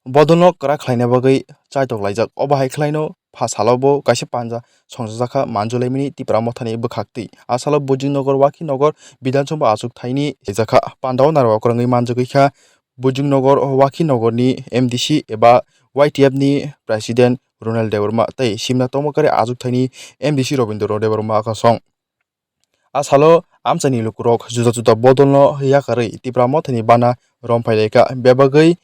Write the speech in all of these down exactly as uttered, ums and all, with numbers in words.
bodolno kwrak khlaina bagwi chaitok laijak. Obo hai khlaino pha salo bo kaisa panja songchajakha Manjulaimani Tipra Mothani bwkhaktwi. A salo Bujingnogor Wakhinogor Bidhan Sabha achuk thaini jakha. Pandao narwk kwrwngwi manjagwi kha Bujingnogor Wakhinogorni M D C eba Y T F ni President Ronald Debbarma tei simna tongmokari achuk thaini M D C Robindra Debbarma kosong. A salo amchaini lukurok juda juda bodolno yakarwi Tipra Mothani bana romphailaikha. Bebagwi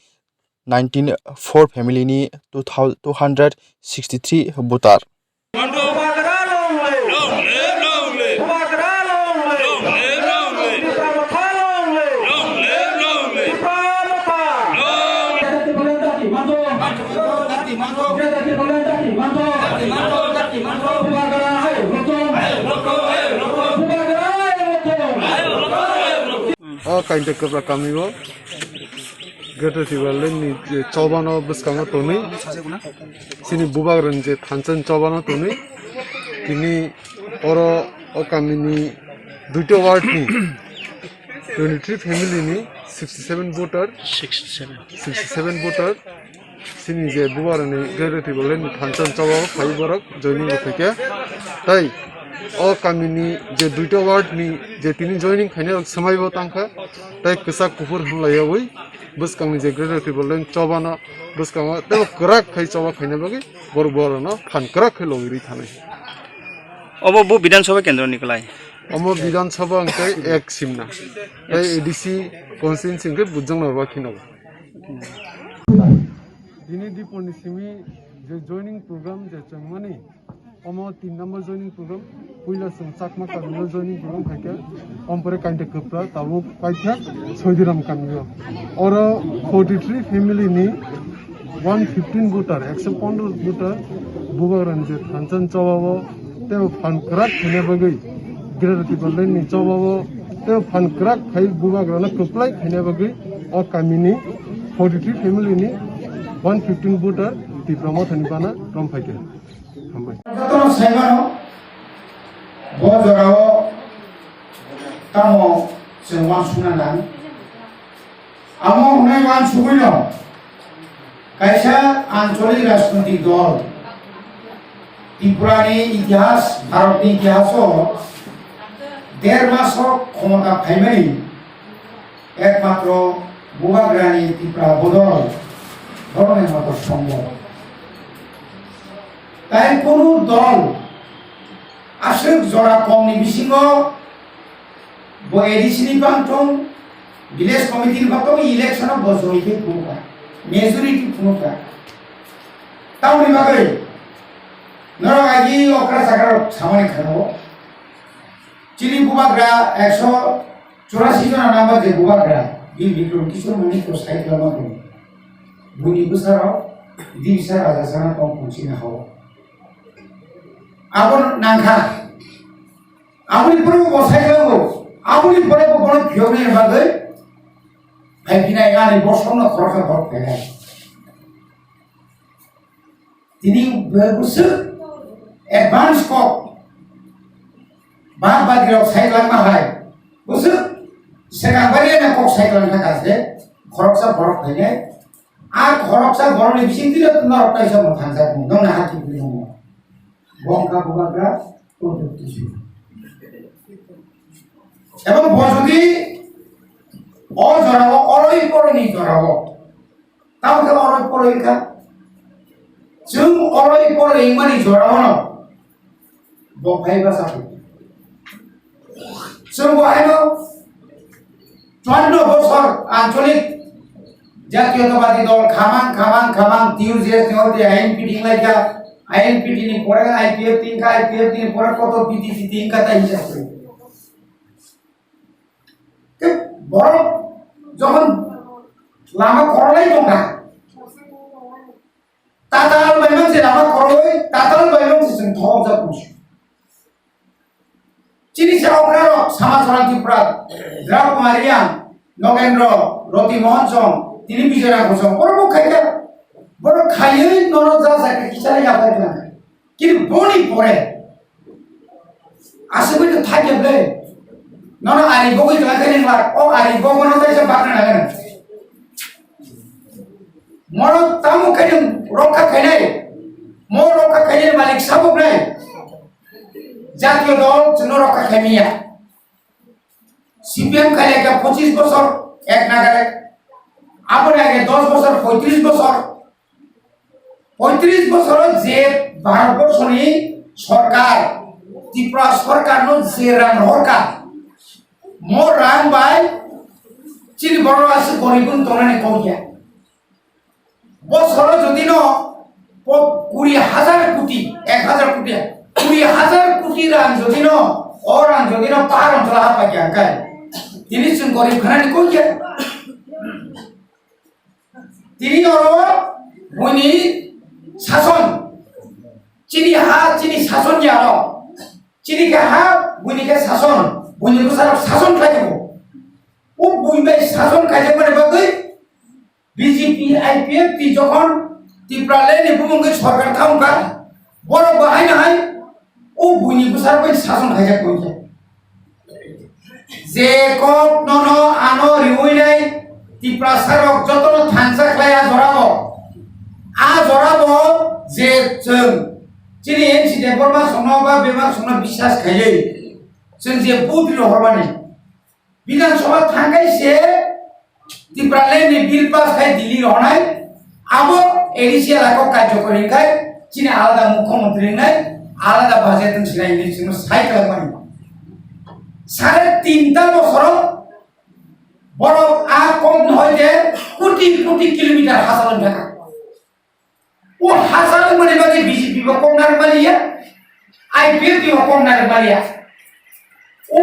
nineteen four family ni two thousand two hundred sixty three voter. O kainta kwpla kami o Greater Tipraland ni je chobano bwskango tonwi, chini bubagrani je thansa ni chobano tonwi, tini oro o kami ni duita ward ni twenty three family ni sixty seven voter, sixty seven. Sixty seven voter, chini je bubagrani Greater Tipraland ni thansa ni chobao phai borok joining rw phaikha. Tai o kami ni je duita ward ni je tini joining khainai rok swmai bo tangkha. Tai kwchak kuphur hwnlaiyawi bwskang ni je Greater Tipraland chobano bwskango tei kwrak khai choba khaina bagwi borok borokno phan kwrak khai logi rwi thanai. Obo bo Bidhan Sabha kendro ni kwlai? Omo Bidhan Sabha hwnkhe ek simna. Tei A D C constituency hwnkhe Bujang Norba khino. Dini dipor ni simi je joining program je chwngmani, omo tin number joining program, puila chwng Chakma kamio joining program khaikha, ompore kainta kwpra tabuk paikha Soidiram kamio. Oro forty three family ni one fifteen voter, ekso pondro voter bubagrani je thansa ni chobao tei phan kwrak khaina bagwi Greater Tipraland ni chobao tei phan kwrak khai bubagrano kwplai khaina bagwi o kamini forty three family ni one fifteen voter Tipra Mothani bana rom phaikha. Hambai. Jotono saimano bo jorao tamo chwng uansukna nang. Amo hwnwi uansugwino kaisa ancholik rajnoitik dol Tripurani itihas, Bharatni itihaso der maso khomota phaimani ekmatro bubagrani Tripura bodol Dhormendra Songho. Tai kunu dol aswk jora komni bisingo bo A D C ni bangthong, village committee ni bangthong election o bo joy khe phunukha, majority phunukha. Tamoni bagwi norok agi okra chakra rok samani khana o. Chini bubagra ekso churasi jona number je bubagra, Bikram Kishore Manik ko sai khlama ko. Buni bwsarok, di bwsa raja sana tong pung chini hao. Abo nangkha. Aboni pore bo bosai khlago. Aboni pore bo bono phiyoknai bagwi. Hai phinai ani bosongno khoroksa borok phainai. Tini bwswk advance kok. Bak badi rok sai langma hai. Bwswk sekang bari na kok sai langkha kaje. Khoroksa borok phainai. A khoroksa borokni bising twi norok kaisa mwthangjakmung, nokni hati bwrwi wngo. Bongkha bubagra Pradyot Kishore. Ebong bo jodi o jorao, oroi poroi ni jorao, tamo khe oroi poroi kha. Chwng oroi poroi wngmani jorao no Bo phai bwsa phai. Chwng bo haino chwando bosor ancholik jatiyotabadi dol khamang, khamang, khamang, T U J S ni ordi I N P T wnglaikha, I N P T ni pore I P F T wngkha, I P F T ni pore koto P T C T wngkha, tai hisa khe. Tei borok jokhon lama korolai tongkha, Tatal bai mangse lama koroi, tatal bai mangse chwng thokjak mung. Chini sa okra rok, Sama Soran Tripura, Drap Mariang, Nogendro, Roti Mohon Song, tini Bijoy Rang Song, borok bo khaikha, borok khaiwi nono ja sa kisa ya bai kha. Kini boni pore, asugwi to thakya ble, nono ari bogwi to akhani bar, o ari bogono taisa bakna nagana. Mono tamo khainai rokha khainai, mo rokha khainai malik sabuk nai. Jatiyo dol chwngno rokha khaimiya. C P M khai ekta pochis bosor ek nagare, aboni age dos bosor, poitris bosor. Poitris bosoro je Bharatborsoni sorkar, Tripura sorkarno je rang rohorkha, mo rang bai chini borok aswk goribun tongnani kok ya. Bosoro jodi no po-, kuri hajar koti, ek hajar koti, kuri hajar koti rang jodi no, o rang jodi no pahar oncholo hapaiya hwnkhe, tini chwng gorib khanani kok ya. Tini oro buini sason, chini ha, chini sason ya oro, chini khe ha, buini khe sason, buini bwsarok sason khlai tongo. O bui bai sason khaijakmani bagwi B J P I P F T jokhon Tipraland ni bumung khe sorkar thangkha, borok bo haino hai o buini bwsarok bai sason khaijak tongkha. Je kok nono ano riwi nai Tiprasa rok jotono thansa khlai a jora bo. A jora bo je chwng chini N C Debbarma songno ba bebak songno biswas khaiwi chwng je vote rohormani. Bidhan Sabha thangkai se Tipraland ni bill pass khai Delhi rohornai, abo A D C elaka o karjokori wngkhai chini alada mukhyamantri wngnai, alada budget wng sinai hinwi chwngno sai khlaimani. Sare tinta bosoro borok a kok no hoite koti koti kilometer hachal wngkha. O hachal wngmani bagwi B J P bo kok narwk maliya, I P F T bo kok narwk maliya. O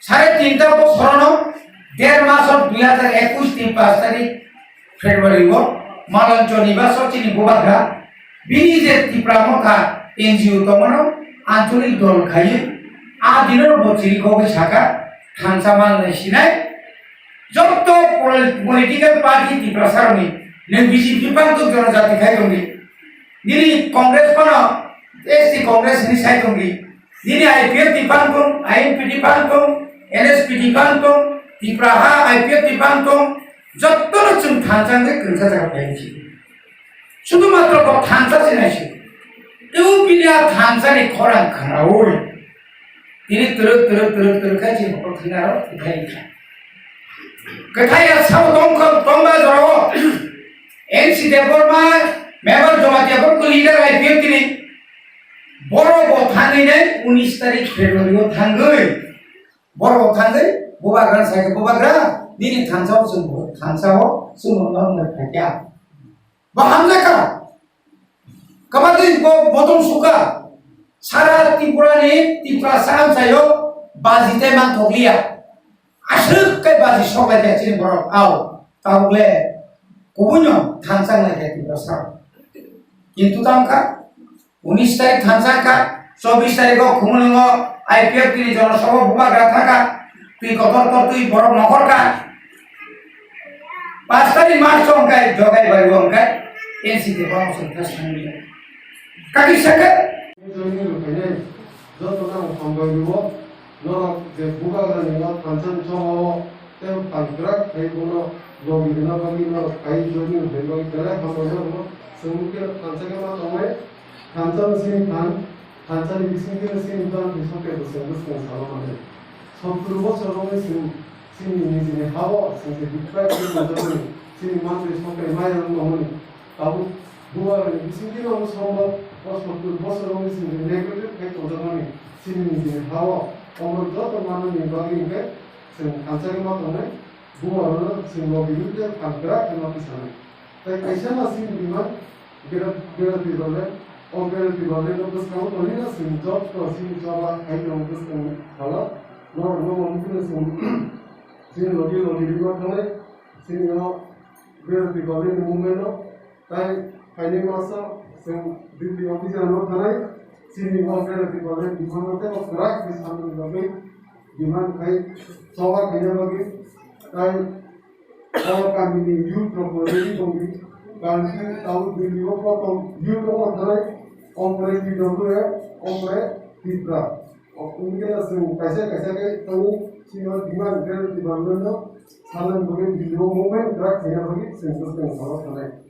sare tinta bosorono der maso dui hajar ekwis ni pash tarik February o Malanchoni baso chini bubagra bini je Tipra Motha N G O tongmano ancholik dol khaiwi a dino bo chiri kogwi saka thansa manlai sinai. Jotto pol-, political party Tiprasarokni, nwng B J P phang tong, Jonojati khai tongdi, nini Congress phano S T Congress hinwi sai tongdi, nini I P F T phang tong, I N P T phang tong, N S P T phang tong, Tipra ha I P F T phang tong, jottono chwng thansa wngwi kwrwngsa jaga phai si. Sudhumatro bo thansa se nai si. Tei o bini a thansani khorang khnaui tini twrwk twrwk twrwk twrwk khai chini bokol thwina aro kwthai wngkha. Kwthai ya sabo tongkha, tongba jorao N C Debbarma, Member Jamatia Borku leader I P F T ni borok bo thangwi nai unis tarik February o thangwi, borok bo thangwi bubagra sai khe, "Bubagra, nini thansa o chwng bo, thansa o chwng bo norok nai phaikha." Bo hamjakha. Kwbangtwi bo bodol sukha. Sara Tripura ni Tiprasa amchaio baji tei manthokliya. Aswk khe baji soklai kha chini borok. Au, tabukle kubuino thansa wnglaikha Tiprasa. Kintu tamo kha, unis tarik thansa kha, chobbish tarik o Khumulwngo I P F T ni jonosabha bubagra thangkha, twi kotor kotor twi borok nokhorkha. Pash tarik March o hwnkhe Jogai bai o hwnkhe N C T borok chwng thas thangwi kaki sakhe. Joining rwphainai jotono ang hambai rwo, norok je bubagra ni o thansa ni choba o tei phalgwrak khai bono logi rwna bagwi norok phai joining rwphaini bagwi belai hambai rwo. Chwng khe thansa khe ma tongnai, thansa no sini than, thansa ni bising khe sini than twi soke bwswng bwswng salo manwi. Sottur bosor romwi chwng chini nijini ha-o chwng se bikwrai khe tonjakmani, chini mantri soke maya wng tongmani. Tabuk bubagrani bisingtwi omo sombok o sottur bosor romwi chwng se neglect khai tonjakmani chini nijini ha-o. Omo joto manani bagwi hwnkhe chwng thansa khe ma tongnai, bubagrano chwng logi rwui tei phalgwrak khe ma tisanai. Tei kaisa no chini bimang Bera-, Berati Bale, o Berati Bale no bwskango tonina chwng joto chini choba hai tong bwskang salo. Norok no mani phano chwng chini logi logi rima thangnai, chini o Berati Bale ni movement no. Tai phaini masa chwng Delhi office no thanai, chini o Berati Bale ni bimang no tei kwrak khe samani bagwi demand khai choba khaina bagwi. Tai O kamini youth rok bo ready tongdi. Kanti tau Delhi o kotom youth rok bo thanai. Omo ready tongkhe, omo Tipra. O, wngkhe chwng kaisa kaisa khe tongo, chini o demand, Delhi demand no. Salon bugwi video movement track khaina bagwi chwng bwskang salo thanai.